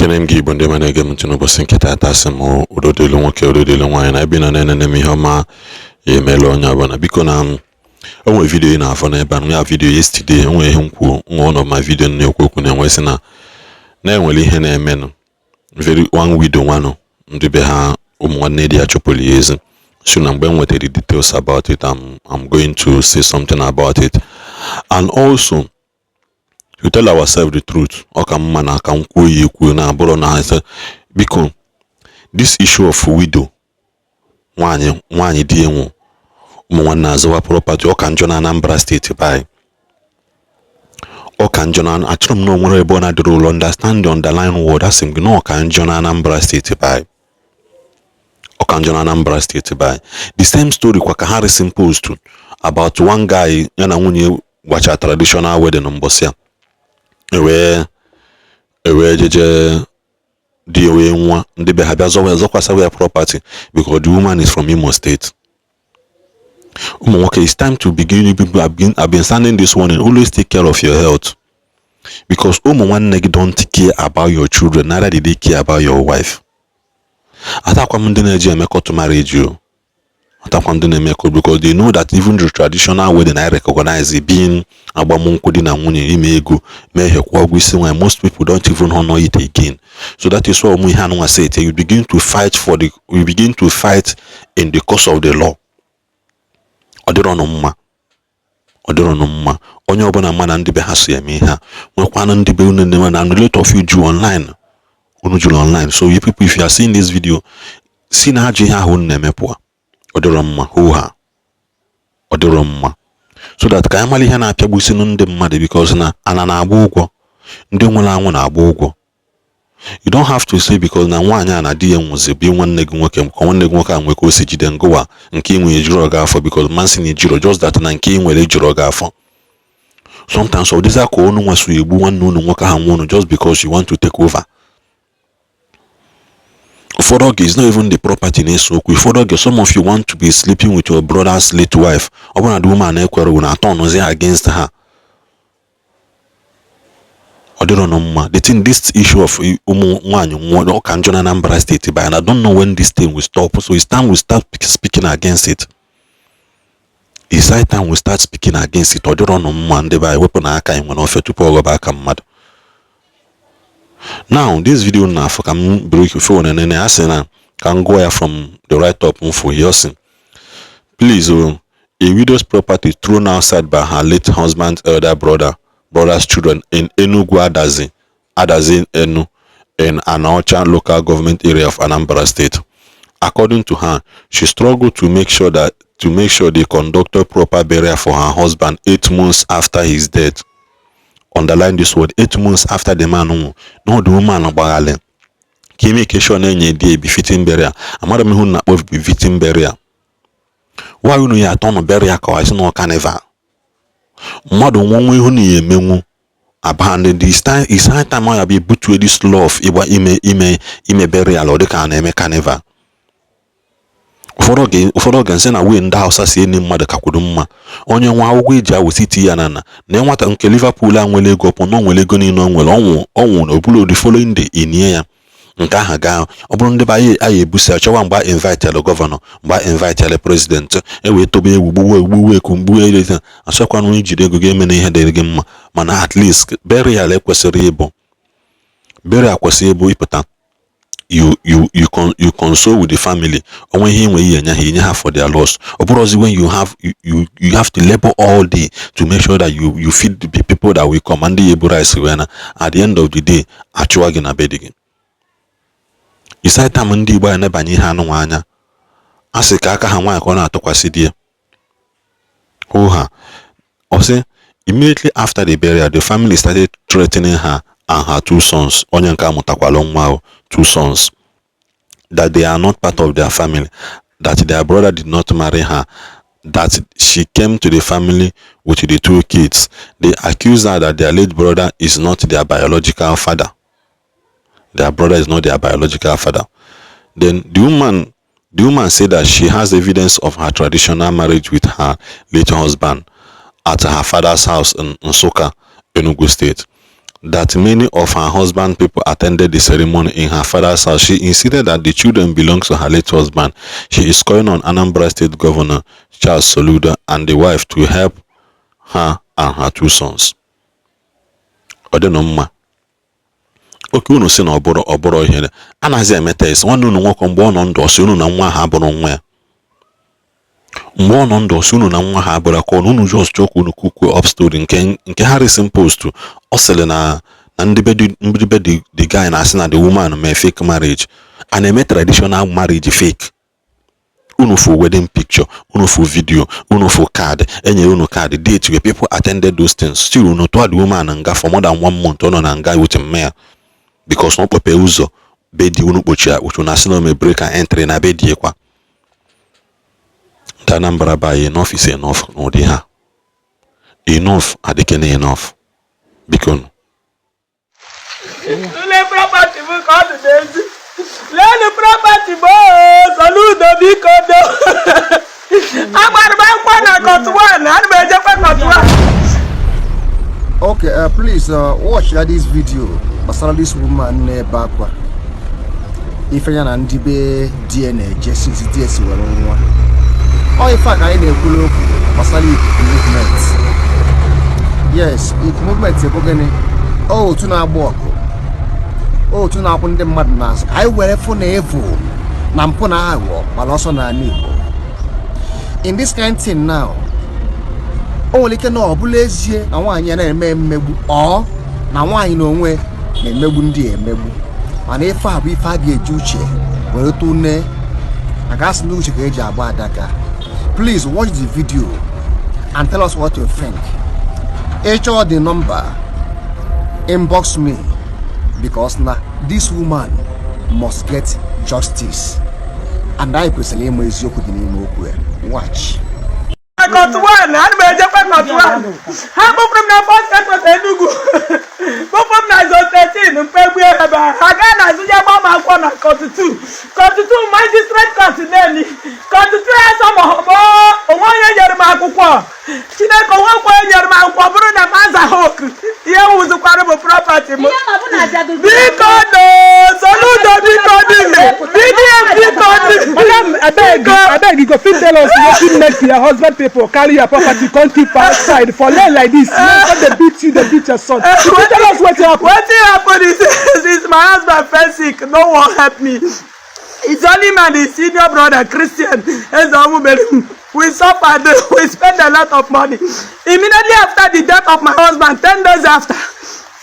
Ekene m gị, Igbo ndị ma na-ege m ntị n'ụbọchị nke taata. Asị m udo dịlụ nwoke, udo dịlụ nwaanyị, na ebe ị nọ na-enene m, ihe ọma ya emela onye ọbụla. Biko, na o nwere video ị na-afọ n'ebe a, ya video yesterday, o nwere ihe m kwuo nwa ụlọ ma video na-ekwu okwu na-enwe sị na na-enwere ihe na-emenụ. Very one widow nwanụ, ndị be ha, ụmụ nwanne di ya chụpụrụ ya ezi. So na mgbe m nwetara the details about it, I'm going to say something about it and also to tell ourselves the truth. Ọ ka mma na ka m kwuo ya ekwuo na abụrụ na asị. Biko, this issue of widow, nwaanyị nwaanyị di enwu, ụmụ nwanne azụwa property, ọ ka njọ na Anambra Steeti by ọ ka njọ na achọrọ m na onwere ebe ọ na-adịrị ụlọ. Understand the underline word. Asị m gị na ọ ka njọ na Anambra Steeti by ọ ka njọ na Anambra Steeti by the same story kwa ka Harrison post about one guy ya na nwunye gwacha traditional wedding mbọsị a ewee jeje di wee nwa, ndị be ha bịa zọwa zọkwasa ya property because the woman is from Imo State. Ụmụ nwoke, it's time to begin. You people have been standing this warning. Always take care of your health because ụmụ nwanne gị don't care about your children, neither did they care about your wife. Atakwa m ndị na-eji eme court marriage o, atakwa ndị na-eme court, because they know that even the traditional wedding I recognize being agbamnkwụ di na nwunye, ime ego mee ihe, kwụọ ụgwọ isi nwaanyị, most people don't even honor it again. So that is why ụmụ ihe anụnwa say you begin to fight for the you begin to fight in the course of the law. Ọ dịrọnụ mma, ọ dịrọnụ mma. Onye ọbụla ma na ndị be ha so eme ihe a, nwekwanụ ndị be unu na na lot of you ju online, unu juru online. So you people, if you are seeing this video, si na ajọ ihe ahụ unu na-emepụ, ọ dịrọ mma. Hoo ha, ọ dịrọ mma, so that ka anyị mara ihe na-apịagbusinu ndị mmadụ, because na ana na-agba ụgwọ, ndị nwụrụ anwụ na-agba ụgwọ. You don't have to say because na nwaanyị a na di ya nwụzi bụ nwanne gị nwoke, ka nwanne gị nwoke a nwe ka o si jide ngụwa nke ị nwere ejiro gị afọ, because mmasị na ejiro just that na nke ị nwere ejiro gị afọ. Sometimes ọ dịza ka unu nwaso egbu nwanne unu nwoke ahụ nwụrụ just because you want to take over. Ụfọdụ oge, is not even the property na-ese okwu. Ụfọdụ oge, some of you want to be sleeping with your brother's late wife. Ọ bụrụ na the woman ekwere, unu atọnụzi against her. Ọ dịrọ mma. The thing, this issue of ụmụ nwaanyị nwụọ, ọ ka njọ na Anambra State by, and I don't know when this thing will stop. So it's time we start speaking against it. It's high time we start speaking against it. Ọ dịrọ mma. Ndị be anyị, wepụ na aka anyị nwere ofe tupu ọ ghọba aka mmadụ. Now, this video na afọ ka m break phone nene, a sị na ka m gụọ ya from the write up mfu here. Sị, "Please oh, a widow's property thrown outside by her late husband's elder brother's children in Enugu Adazi, Adazi Enu, in Anaocha Local Government Area of Anambra State. According to her, she struggled to make sure they conducted proper burial for her husband 8 months after his death." Underline this word, 8 months after the man nwụ. No, the woman gbaghalị ka ime make sure na-enye di befitting burial. Amara m ihe unu na-akpọ befitting burial. Why unu ya atọ nụ burial ka ọ sị na carnival? Mmadụ nwa ihu na ya emenwu abandon this time. It's high time ọ ya bụ ebutue this love ịgba ime ime ime burial, ọ dịka a na-eme carnival. Ụfọdụ oge nsị na wee ndị Hausa si eni mmadụ kakwuru mma. Onye nwa akwụkwọ eji awụsị iti ya na na na nwata nke Liverpool a nwere ego pụ na o nwere ego niile o nwere, ọnwụ ọnwụ na obulu the following day inie ya. Nke ahụ gaa. Ọ bụrụ ndị be anyị, anyị ebusi achọwa mgbe a invitelu governor, mgbe a invitelu president, e wee tobe egwu, gbuwe gbuwe eku mgbuwe eleta asọkwanụ ijiri ego ga-eme na ihe dịrị gị mma. Mana at least burial ekwesịrị ịbụ burial, kwesịrị ịbụ ịpụta, you console with the family. Onwe ihe inwe ihe enye ha, inye ha for their loss. Ọ bụrụzi when you have to labor all day to make sure that you feed the people that will come, and ndị ya ebu rice wee na at the end of the day achụwa gị na be di gị. It's high time ndị Igbo anyị nebanye ihe anụnwa anya. A sị ka aka ha nwaanyị ka ọ na-atụkwasị di ya hụ ha. Ọ sị, "Immediately after the burial, the family started threatening her and her two sons," onye nke amụtakwala nwa ahụ, two sons, "that they are not part of their family, that their brother did not marry her, that she came to the family with the two kids. They accused her that their late brother is not their biological father. Their brother is not their biological father." Then the woman said that she has evidence of her traditional marriage with her late husband at her father's house in Nsukka, Enugu State. That many of her husband people attended the ceremony in her father's house. She insisted that the children belong to her late husband. She is calling on Anambra State Governor Charles Soludo and the wife to help her and her two sons. Ọ dịnụ mma oke unu si na ọ bụrụ ihe anaghịzi eme test. Nwanne unu nwoke, mgbe ọ nọ ndụ, ọsị unu na nwa ha abụrụ nwa ya. Mgbe ọ nọ ndụ, ọsị unu na nwa ha abụrụ ka unu just chọọ ka unu cook up story. Nke Harrison post, ọ sịrị na ndị be the guy na-asị na the woman mee fake marriage. A na-eme traditional marriage fake? Unu fu wedding picture, unu fu video, unu fu card enyere unu, card date where people attended those things. Still unu tụọ the woman nga for more than one month. Ọ nọ na nga with mmea because ọ kpọpee ụzọ be di unu kpochi akpochi na asị na ome break and entry na be di kwa. Ndị Anambra be anyị, enough is enough n'ụdị ha. Enough adịkene enough, biko nụ. Ule property m ka ọ dị n'ezi. Leenụ property m oo. Soludo, biko do. Agbara m akwụkwọ na court 1, ana m ejekwa court 1. Okay, please watch this video gbasara this woman na-ebe akwa, ife ya na ndị be di ya na-eje since di ya si were nwa. Ọ ife a ka anyị na-ekwulu okwu gbasara Ikuku Movement. Yes, Ikuku Movement bụ gịnị? Ọ otu na-agba ọgụ, otu na-akwụ ndị mmadụ n'azụ ka anyị were fụ na evu na mpụ na aghụghọ gbara ọsọ n'ala Igbo. In this kind thing now, o nwere ike na ọ bụla ezie na nwaanyị ya na-eme mmegbu, ọ na nwaanyị na onwe na-emegbu ndị a emegbu, mana ife a bụ ife a ga-eji uche were tụne maka asị na uche ka eji agba adaka. Please watch the video and tell us what you think. Ịchọọ the number, inbox me, because na this woman must get justice and anyị kwesịrị ịma eziokwu dị n'ime okwu ya. Watch. Court 1, ana m ejekwa court 1. Ha kpụpụrụ m na First Headquarter Enugu, kpụpụ m na Zone 13, mkpegbu ebe a. Ha gaa na azụ ya gba m akwụkwọ na court 2, court 2 magistrate court neni court 2 esọmọhọmọ. Onwe onye nyere m akwụkwọ, Chineke, onwekwa onye nyere m akwụkwọ. Bụrụ na m azaghị oku, ihe wụzikwara bụ property m. Biko no, Soludo, biko dị BDM, biko dị. Madam, abeg, abeg, you go fit tell us wetin make your husband people carry your property come keep for outside for lane like this? You come dey beat you, dey beat your son. You fit tell us wetin happen? Wetin happen is, since my husband fell sick, no one help me. It's only man, his senior brother Christian Ezeomumerum. We suffered, we spent a lot of money. Immediately after the death of my husband, 10 days after,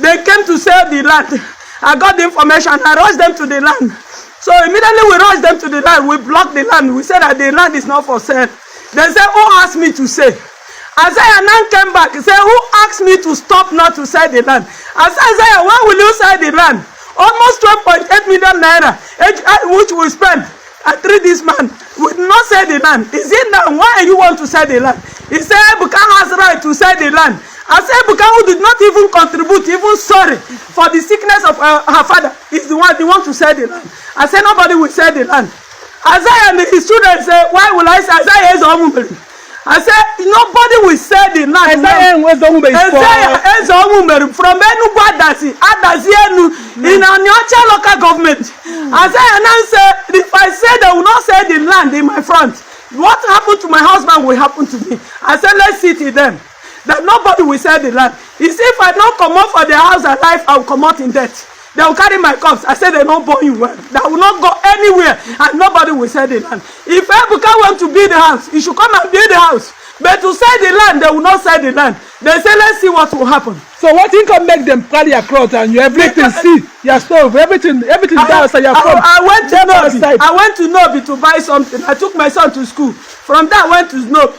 they came to sell the land. I got the information, I rushed them to the land. So immediately we rushed them to the land, we blocked the land. We said that the land is not for sale. They said, "Who asked me to sell?" Isaiah now came back. He said, "Who asked me to stop not to sell the land?" I said, "Isaiah, why will you sell the land?" Almost 12.8 million naira, which we spent. I treat this man. We did not sell the land. Is it now? Why you want to sell the land? He said, "Ebuka has right to sell the land." I said, "Ebuka, who did not even contribute, even sorry for the sickness of her father, is the one they want to sell the land." I said, "Nobody will sell the land." Isaiah and his children say, "Why will I say Isaiah is a?" I said, "Nobody will sell the land." Isaiah Ezeonwumere is for Isaiah Ezeonwumere from Enugu Adazi, Adazi Enu, in Aniocha Local Government. Isaiah now say, "If I say they will not sell the land in my front, what happened to my husband will happen to me." I said, "Let's see it then. That nobody will sell the land." He said, "If I don't comot for the house alive, I will comot in death. They will carry my corpse." I said, "They don't born you well. That will not go anywhere and nobody will sell the land. If Ebuka want to build the house, he should come and build the house. But to sell the land, they will not sell the land." They say, "Let's see what will happen." So wetin come make dem carry your cloth and your everything? See your stove, everything, everything dey outside your phone. I went to Dey Nobi. outside. I went to Nobi to buy something. I took my son to school. From there, I went to Nobi.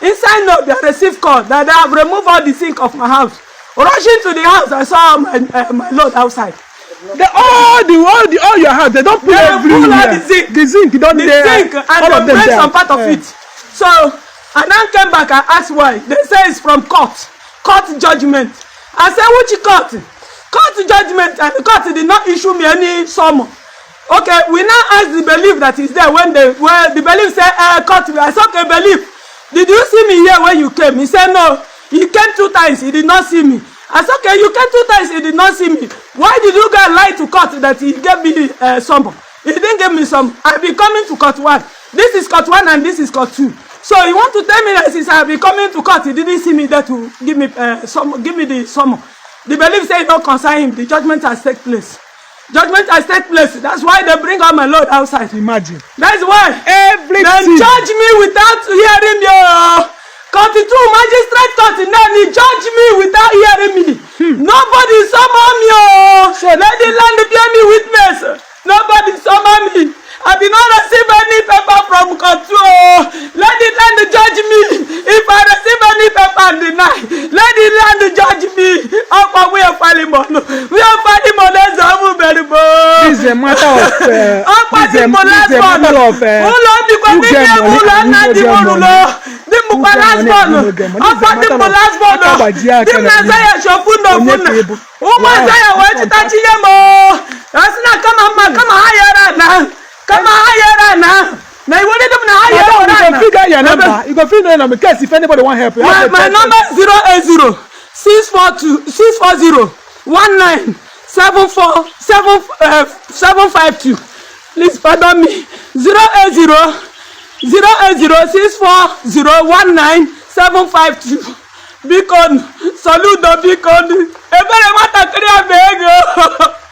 Inside Nobi, I received call that they have removed all the zinc of my house. Rushing to the house, I saw my load outside. They all the all your house, they don pull They pull all everywhere. the zinc. The zinc don The dey. zinc and All they of them break there. Some part of it. So I now came back and asked why. They say it's from court. Court judgment. I say, "Which court? Court judgment?" And the court did not issue me any summon. Okay, we now ask the bailiff that is there when they well, the bailiff say, "Court." I say, "Okay, bailiff, did you see me here when you came?" He said no. He came two times, he did not see me. I said, okay, you came two times, you did not see me. Why did you go and lie to court that he gave me some? He didn't give me some. I've been coming to court one. This is court one and this is court two. So you want to tell me that since I've been coming to court, he didn't see me there to give me some, give me the summon? The belief say it don't concern him. The judgment has taken place. Judgment has taken place. That's why they bring all my load outside. Imagine. That's why. Everything. They judge me without hearing me. Oh. Court two, magistrate court, then he judge me without hearing me. Nobody summon me. Oh. So- Let the land bear me witness. Nobody summon me. I did not receive any paper from court two. Oh. Let the land judge me. If I receive any paper and deny, let the land judge me. Ọkwa we are filing money. We are filing money. This is a matter of Ọkwa this is a, dị m this last is a born. matter of Ụlọ bikwa who ndị get egwu money ụlọ and nna who no di m get rụrụ. money. Di m bụkwa Who get last money born. and who no get money. This is Ọkwa a di m matter bụ of last born. aka gbajie aka Di m na na-aza ya shofu na Onye ofu na. ka ị bụ? Ụmụ Wow. aza ya wee chịta chinye m o. A sị na kama mma kama ha yara na. Kama ha yara na. Na iwere dị m na ha Madam, yara you go na. figure your number. You go figure your number in case if anybody wan help you. My How my they number 080 642 640 19 74 7 752. Please pardon me. 080 080 640 19 752. Biko, Soludo, biko, ebere nwatakịrị a bụ ego.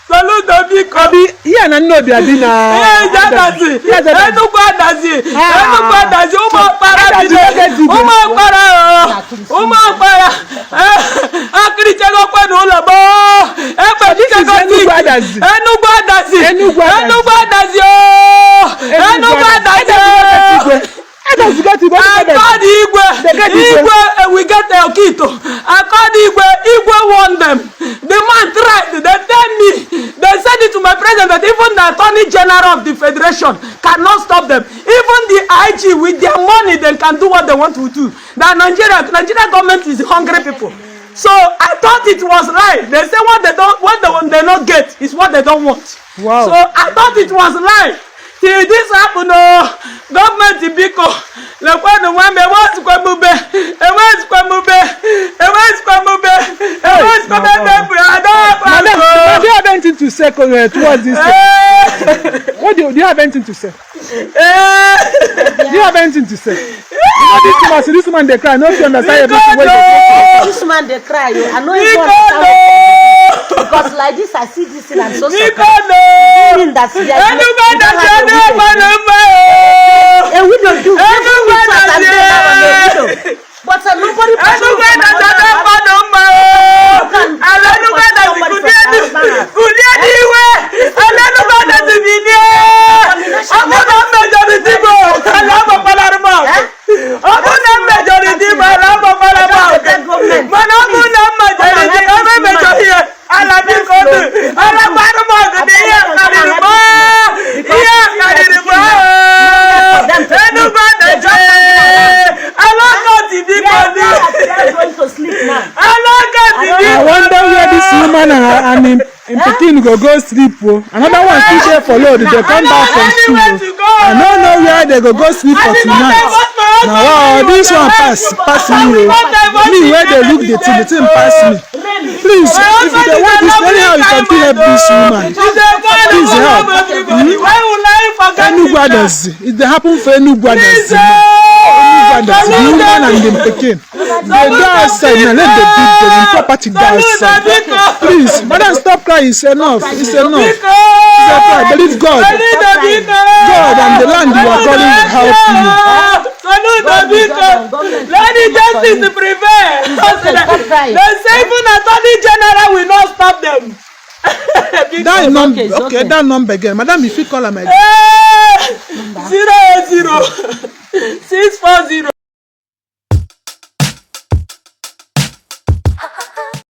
Soludo, biko. Abi here na Nnobi abi na. Ee, Adazi. Here na Adazi. Enugwu Adazi. Ah. Enugwu Adazi, ụmụ ọkpara Adazi bido. no get igwe. Ụmụ ọkpara o. Ụmụ ọkpara. Akịrịchegokwe n'ụlọ gboo. Ekpechichego This is Enugwu Adazi. Enugwu Adazi. Enugwu Adazi. Enugwu Adazi o. Enugwu Adazi o. Adazi get igwe. I called Igwe. They get Igwe. Igwe, we get Okito. I called Igwe. Igwe warned them. The man tried. They tell me. They said it to my president that even the Attorney General of the Federation cannot stop them. Even the IG with their money, they can do what they want to do. That Nigeria government is hungry people. So I thought it was lie. They say what they don't, what they not get is what they don't want. Wow. So I thought it was lie. Till this happen o, gọọmenti, biko, lekwanụ nwa m. Enwezikwa m ube, enwezikwa m ube, enwezikwa m ube, enwezikwa m ebe ebu ada. Madam, do you have anything to say towards this? What do you have anything to say? Do you have anything to say? You know this woman, see this woman dey cry, no fit understand everything wey dey. This man dey cry o. I no even Biko understand no. because like this I see this thing, I'm so Biko surprised. no. Mean that there is no- Enugwu we don't Adazi have a widow. adịghị mma o. A widow do Enugwu even me too, as I'm Adazi. there now, I'm a widow. But nobody Enugwu Adazi adịghị mma o. Ala Enugwu Adazi, kulie n'iwe. Ala Enugwu Adazi, bilie. Ọ bụrụ na m mejọrọ di m, ala agbakwalara m ọgụ. Ọ bụrụ na m mejọrọ di m, ala agbakwalara m ọgụ. Mana ọ bụrụ na m mejọrọ di m, ebe mejọrọ ihe, ala, biko nụ, ala gbara m ọgụ na ihe karịrị m, ihe karịrị m. Enugwu Adazi, ala kọtị, biko nụ. Going to sleep now. Ala kọtị, I biko. wonder where this woman and him pikin go go sleep o. Another one still dey for road dey come back from school o. I no know where they go go sleep for tonight. Na wow, this one pass me o. Me wey dey look the thing pass me. Please, if you dey watch this, anyhow you can fit help this woman. Please help. Enugu Adazi, it dey happen for Enugu Adazi. Enugu Adazi, the woman and the pikin. They dey outside now, let the beat them, the property dey outside. Please, madam, stop crying, it's enough, it's enough. Stop crying, believe God. God and the land you are calling will help you. Let the justice prevail. They say even Attorney General will not stop them. That number, okay, it's okay, okay. that number again. Madam, if you call am again. 080 640.